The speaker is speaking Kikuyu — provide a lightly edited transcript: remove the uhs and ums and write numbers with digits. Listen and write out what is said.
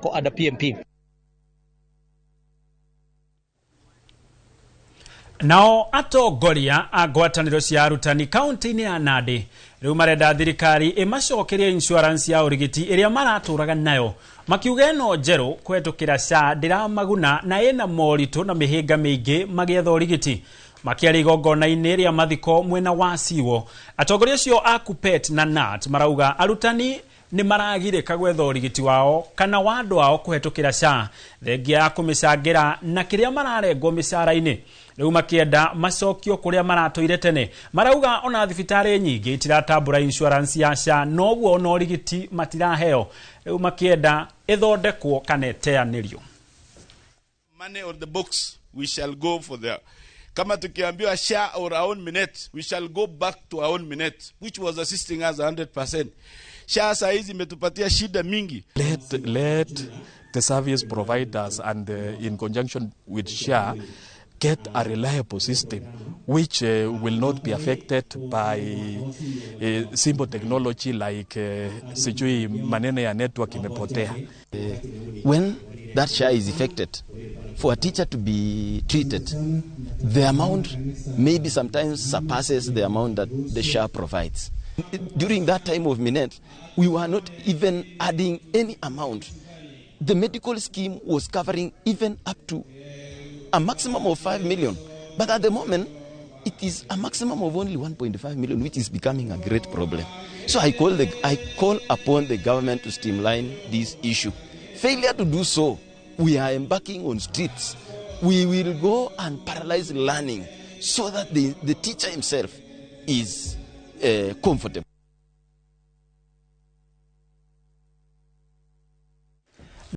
ĩthondekwo under PMP. Nao atongoria a ngwatanĩro cia arutani kaunti-inĩ ya Nandi rĩu marenda thirikari ĩmacokerie insurance ya ũrigiti ĩrĩa maratũraga nayo, makiuga ĩno njerũ kũhetũkĩra SHA ndĩramaguna na ĩna moritũ na mĩhĩnga mĩingĩ magĩetha ũrigiti. Makĩaria igongona-inĩ rĩa mathiko mwena wa Siwo, atongoria acio a KUPPET na KNUT marauga arutani nĩ maragirĩka gwetha ũrigiti wao kana wa andũ ao kũhetũkĩra SHA, thengia ya kũmĩcangĩra na kĩrĩa mararengwo mĩcara-inĩ. Rĩu makĩenda macokio kũrĩa maratũire tene. Marauga ona thibitarĩ nyingĩ itiratambũra insurance ya SHA, noguo ona ũrigiti matiraheo. Rĩu makĩenda ĩthondekwo kana ĩteanĩrio. Money on the books, we shall go for the kama tukiambiwa SHA or our own Minet, we shall go back to our own Minet, which was assisting us 100%. SHA saa hizi imetupatia shida mingi. Let the service providers and in conjunction with SHA get a reliable system which will not be affected by simple technology like sijui maneno ya network imepotea. When that SHA is affected, for a teacher to be treated, the amount maybe sometimes surpasses the amount that the SHA provides. During that time of Minet, we were not even adding any amount. The medical scheme was covering even up to a maximum of 5 million. But at the moment, it is a maximum of only 1.5 million, which is becoming a great problem. So I call upon the government to streamline this issue. Failure to do so, we are embarking on streets. We will go and paralyze learning so that the teacher himself is comfortable.